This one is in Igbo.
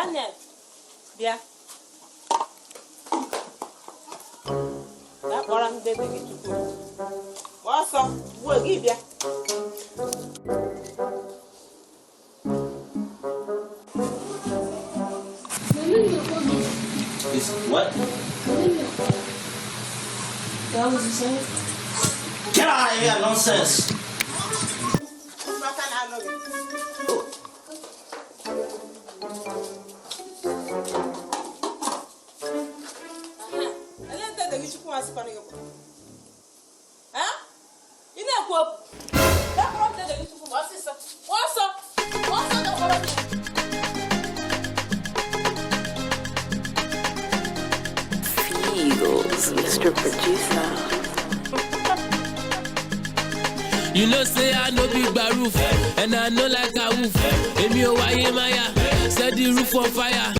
Daniel, bịa. Gaa kpọrọ m dede gị Chukwu. Gbaa ọsọ, ugbu a gị bịa. Is what? That was the same. Get out of here, nonsense! Maka na anụ gị. Ele dede gị Chukwu asịkwana gị kwụrụ. Ha? Ị na-ekwu okwu? Gaa kpọrọ m dede gị Chukwu ma ọsịsọ. Gbaa ọsọ. Gbaa ọsọ gaa kpọrọ m ya. Eagles, Mr. Producer. You know say I no be gbaroof and I no like awoof. Èmi ò wáyé máyà, set the roof on fire.